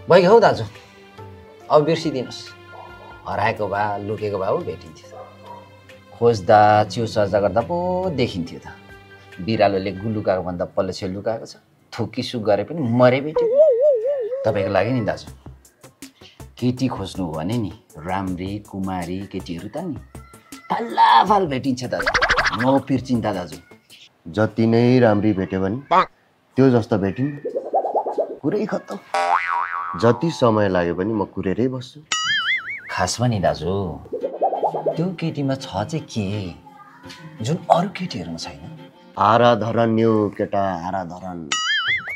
भइगयो हौ दाजु अब बिर्सिदिनुहोस् हराएको भए लुकेको भए भेटिन्थ्यो खोज्दा चिउ सर्जा गर्दा पो देखिन्थ्यो त बिरालोले गुलुकाको भन्दा पल्लो छेउ लुकाएको छ थुकी सुक गरे पनि मरे भेट्यो तपाईँको लागि नि दाजु केटी खोज्नु हो भने नि राम्री कुमारी केटीहरू त नि फाल भेटिन्छ दाजु नो पिर्चिन्ता दाजु जति नै राम्री भेट्यो भने त्यो जस्तो भेटिन् कुरै खत्तम जति समय लाग्यो भने म कुरेरै बस्छु खासमा नि दाजु त्यो केटीमा छ चाहिँ के जुन अरू केटीहरूमा छैन आराधरन न्यू केटा आराधरन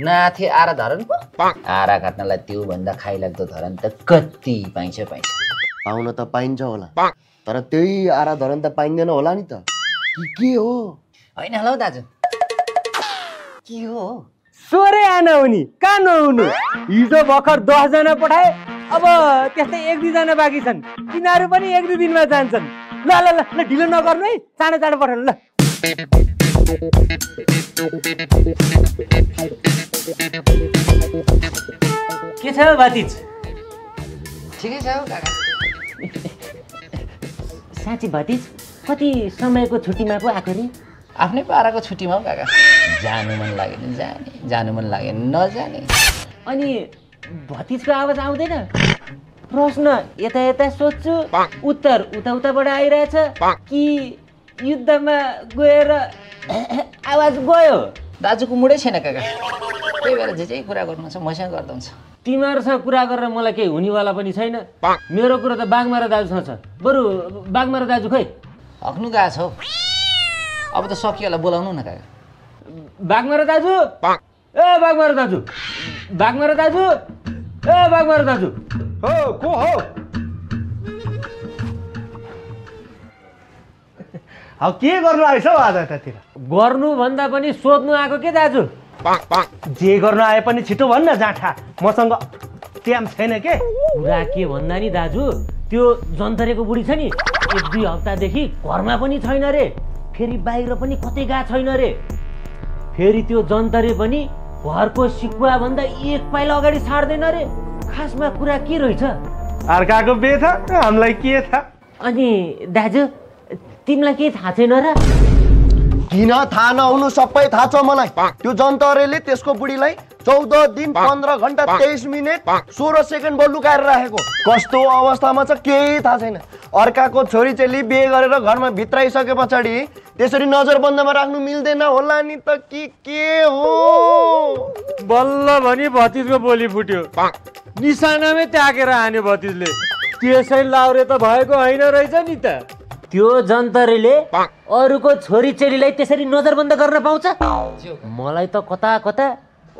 नाथे आरा धरन पो आरा काट्नलाई त्यो भन्दा खाइलाग्दो धरन त कति पाइन्छ पाउन त पाइन्छ होला तर त्यही आराधरन त पाइँदैन होला नि त के हो होइन होला हौ दाजु के हो सोरे आना हुनी कहाँ नहुनु हिजो भर्खर 10 जना पठाए अब त्यस्तै 1-2 जना बाँकी छन् तिनीहरू पनि 1-2 दिनमा जान्छन् ल ल ल ल ढिलो नगर्नु है चाँडो चाँडो पठाउनु ल के छ भतिज ठिकै छ हौ काका साँच्ची भतिज कति समयको छुट्टीमा पो आएको रे आफ्नै पाराको छुट्टीमा हौ काका जानु मन लाग्यो भने जाने जानु मन लाग्यो भने नजाने अनि भतिजको आवाज आउँदैन प्रश्न यता यता सोध्छु उत्तर उता उताबाट आइरहेछ कि युद्धमा गएर आवाज गयो दाजुको मुडै छैन काका त्यही भएर जे जे कुरा गर्नु छ मसँग गर्दा हुन्छ तिमीहरूसँग कुरा गरेर मलाई केही हुनेवाला पनि छैन मेरो कुरा त बाघमारा दाजुसँग छ बरु बाघमारा दाजु खै हक्नु गएको छ हौ अब त सकियो होला बोलाउनु न काका बाघमारा दाजु ए बाघमारा दाजु बाघमारा दाजु ए बाघमारा दाजु हो को हो अब के गर्नु आएछ हौ आज यतातिर गर्नु भन्दा पनि सोध्नु आएको के दाजु जे गर्नु आए पनि छिटो भन्न जाँठा मसँग टाइम छैन के कुरा के भन्दा नि दाजु त्यो जन्तरेको बुढी छ नि 1-2 हप्तादेखि घरमा पनि छैन रे फेरि बाहिर पनि कतै गएको छैन रे फेरि त्यो जन्तरे पनि घरको सिकुवा भन्दा 1 पाइला अगाडि छाड्दैन रे खासमा कुरा के रहेछ अर्काको बे था हामीलाई के था अनि दाजु तिमीलाई के थाहा छैन र किन थाहा नहुनु सबै थाहा छ मलाई त्यो जन्तरेले त्यसको बुढीलाई 14 दिन 15 घण्टा 23 मिनेट 16 सेकेन्ड भयो लुकाएर राखेको कस्तो अवस्थामा छ केही थाहा छैन अर्काको छोरी चेली बिहे गरेर घरमा भित्राइसके पछाडि त्यसरी नजर बन्दमा राख्नु मिल्दैन होला नि त के हो बल्ल भनी भतिजको बोली फुट्यो निशानामै ट्याकेर हान्यो भतिजले त्यसै लाउरे त भएको होइन रहेछ नि त त्यो जन्तरले अरूको छोरी चेलीलाई त्यसरी नजरबन्द गर्न पाउँछ मलाई त कता कता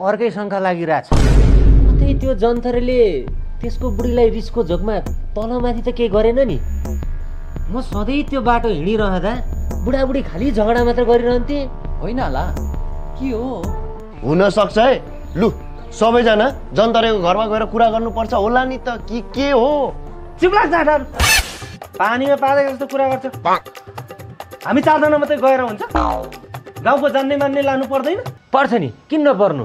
अर्कै शङ्का लागिरहेछ कतै त्यो जन्तरले त्यसको बुढीलाई रिसको झोकमा तलमाथि त केही गरेन नि म सधैँ त्यो बाटो हिँडिरहँदा बुढाबुढी खालि झगडा मात्र गरिरहन्थे होइन होला के हो हुन सक्छ है लु सबैजना जन्तरेको घरमा गएर कुरा गर्नुपर्छ होला नि त के हो चिप्ला जाँठा पानीमा पादेको जस्तो कुरा गर्छ हामी 4 जना मात्रै गएर हुन्छ गाउँको जान्ने मान्ने लानु पर्दैन पर्छ नि किन नपर्नु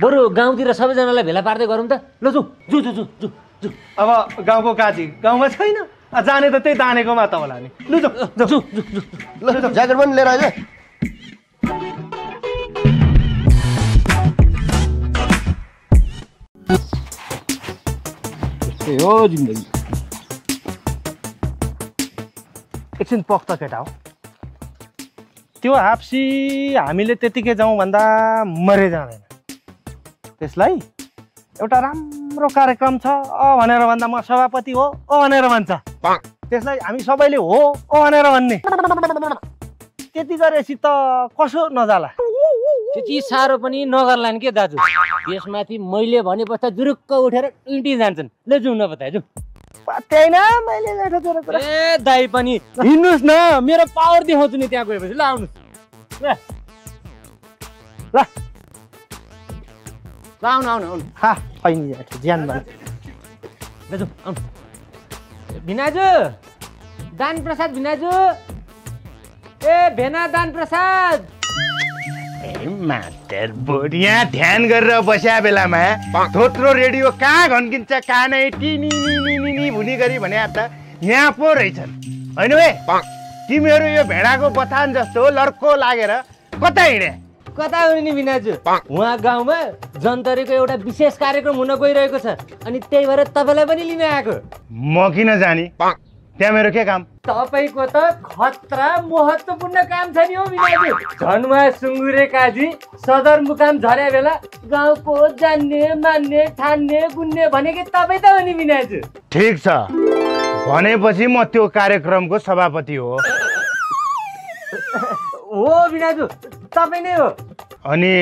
बरु गाउँतिर सबैजनालाई भेला पार्दै गरौँ त ल जु अब गाउँको काजी गाउँमा छैन जाने त त्यही तानेको मात्र होला नि लु ल ज्याकेट पनि लिएर आइज हो जिन्दगी एकछिन पक्क केटा हो त्यो हाप्सी हामीले त्यतिकै जाउँ भन्दा मरे जाँदैन त्यसलाई एउटा राम्रो कार्यक्रम छ भनेर भन्दा म सभापति हो भनेर भन्छ त्यसलाई हामी सबैले हो भनेर भन्ने त्यति गरेपछि त कसो नजाला त्यति साह्रो पनि नगर्लान् के दाजु त्यसमाथि मैले भने पश्चात जुरुक्क उठेर इन्टी जान्छन् ल जाउँ न बताए जाउँ पत्याइन मैले ए दाइ पनि हिँड्नुहोस् न मेरो पावर देखाउँछु नि त्यहाँ गएपछि ल आउनुहोस् ल आउनु हा पैनी ज्यान बन दाजु आउनु भिनाजु दान प्रसाद भिनाजु ए भेना दान प्रसाद मास्टर बोर्ड यहाँ ध्यान गरेर बस्या बेलामा थोत्रो रेडियो कहाँ घन्किन्छ कहाँ नै टिनी भुनी गरी भने त यहाँ पो रहेछन् होइन बे तिमीहरू यो भेडाको बथान जस्तो लड्को लागेर कता हिँडे कता हो नि बिनाजु उहाँ गाउँमा जन्तरीको एउटा विशेष कार्यक्रम हुन गइरहेको छ अनि त्यही भएर तपाईँलाई पनि लिन आएको म किन जाने त्यहाँ मेरो के काम तपाईँको त खतरा महत्त्वपूर्ण काम छ नि हो बिनाजु झन्मा सुँगुरे काजी सदरमुकाम झर्या बेला गाउँको जान्ने मान्ने ठान्ने गुन्ने भनेकै तपाईँ त हो नि बिनाजु ठिक छ भनेपछि म त्यो कार्यक्रमको सभापति हो हो बिनाजु तपाईँ नै हो अनि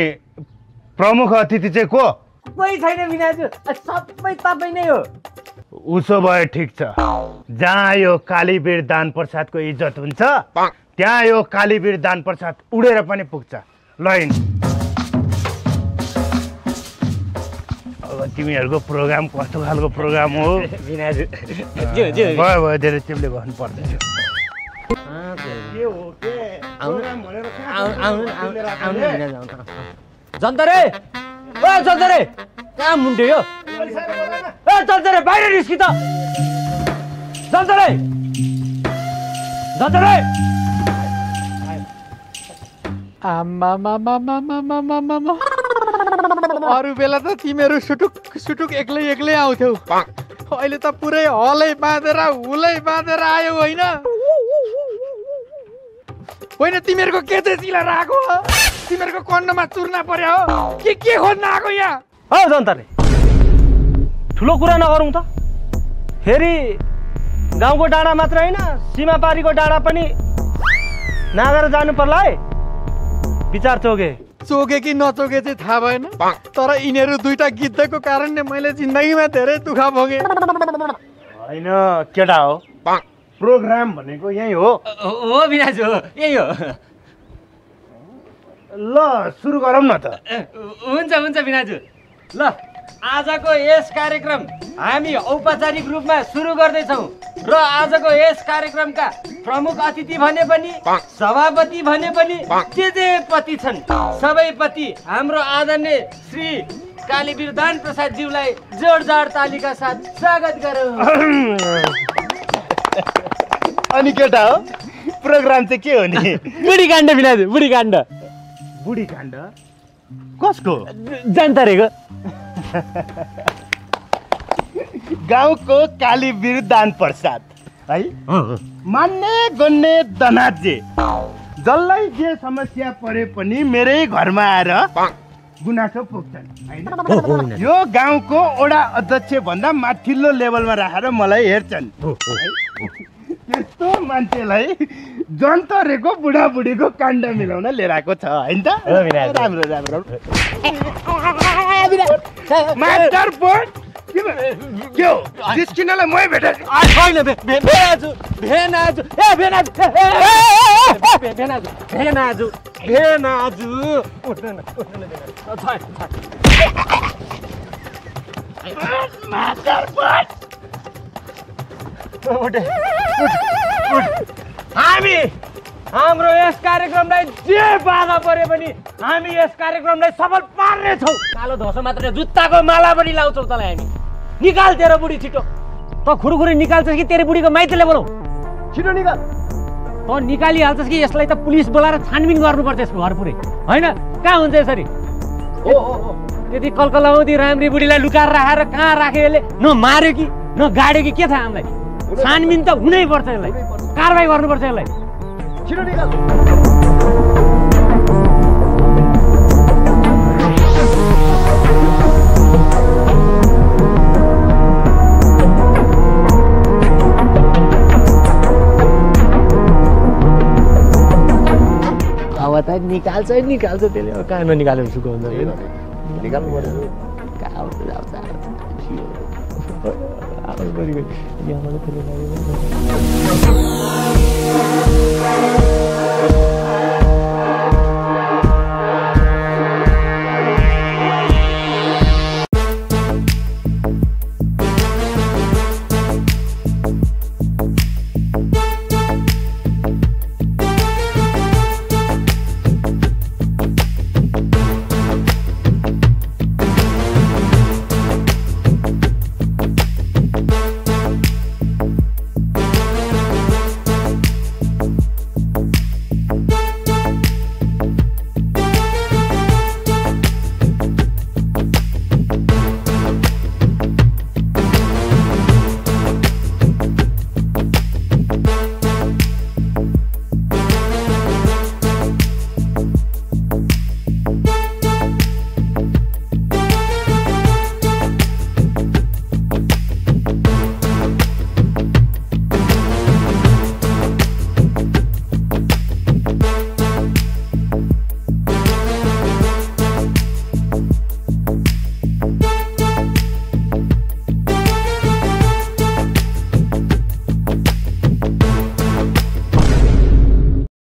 प्रमुख अतिथि चाहिँ को कोही छैन बिनाजु सबै तपाईँ नै हो उसो भए ठिक छ जहाँ यो कालीवीर दान प्रसादको इज्जत हुन्छ त्यहाँ यो कालीवीर दान प्रसाद उडेर पनि पुग्छ ल हिँड अब तिमीहरूको प्रोग्राम कस्तो खालको प्रोग्राम हो बिनाजु भयो भयो धेरै तिमीले गर्नु पर्दैन जन्तरे ओ जन्तरे कहाँ मुन्टे यो ए जन्तरे बाहिर निस्कि त जन्तरे जन्तरे अरू बेला त तिमीहरू सुटुक एक्लै आउँथ्यौ अहिले त पुरै हलै बाँधेर हुलै बाँधेर आयो होइन तिमीहरूको के चाहिँ चिला राखेको हो तिमीहरूको कन्नमा चुर्ना पर्यो हो के खोज्न आएको यहाँ हौ जन्तरले ठुलो कुरा नगरौँ त फेरि गाउँको डाँडा मात्र होइन सीमापारीको डाँडा पनि नागेर जानु पर्ला है विचार चोगे कि नचोगे चाहिँ थाहा भएन तर यिनीहरू दुईटा गिद्धको कारणले मैले जिन्दगीमा धेरै दुःख भोगेँ होइन केटा हो प्रोग्राम भनेको यही हो बिनाजु हो यही हो ल सुरु गरौँ न त हुन्छ बिनाजु ल आजको यस कार्यक्रम हामी औपचारिक रूपमा सुरु गर्दैछौँ र आजको यस कार्यक्रमका प्रमुख अतिथि भने पनि सभापति भने पनि जे पति छन् सबै पति हाम्रो आदरणीय श्री कालीवीर दान प्रसाद ज्यूलाई जोरदार तालीका साथ स्वागत गरौँ अनि केटा हो प्रोग्राम चाहिँ के हो नि बुढी काण्ड बिनाजु बुढी काण्ड कसको जन्तरेको गाउँको कालीवीर दान प्रसाद है मान्ने गन्ने दनाजे जसलाई जे समस्या परे पनि मेरै घरमा आएर गुनासो पोख्छन् यो गाउँको वडा अध्यक्ष भन्दा माथिल्लो लेभलमा राखेर मलाई हेर्छन् त्यस्तो मान्छेलाई जन्तरेको बुढाबुढीको काण्ड मिलाउन लिएर आएको छ होइन त राम्रो मास्टर बोर्ड के हो जिस्किनलाई मै भेटेँ हामी हाम्रो यस कार्यक्रमलाई जे बाधा परे पनि हामी यस कार्यक्रमलाई सफल पार्नेछौँ कालो धोसो मात्र जुत्ताको माला पनि लाउँछौँ तँलाई हामी निकाल तेरो बुढी छिटो त खुरुखुरी निकाल्छस् कि तेरो बुढीको माइतीले बोलाऊ छिटो निकाल त निकालिहाल्छस् कि यसलाई त पुलिस बोलाएर छानबिन गर्नुपर्छ यसको घर पुरै होइन कहाँ हुन्छ यसरी यदि कलकलाउँदी राम्री बुढीलाई लुकाएर राखेर कहाँ राख्यो यसले न मार्यो कि न गाड्यो कि के थाहा हामीलाई छानबिन त हुनै पर्छ यसलाई कारबाही गर्नुपर्छ यसलाई छिटो निकाल अब त निकाल्छ त्यसले कहाँ ननिकालेर सुको हुन्छ निकाल्नु पर्यो कहाँ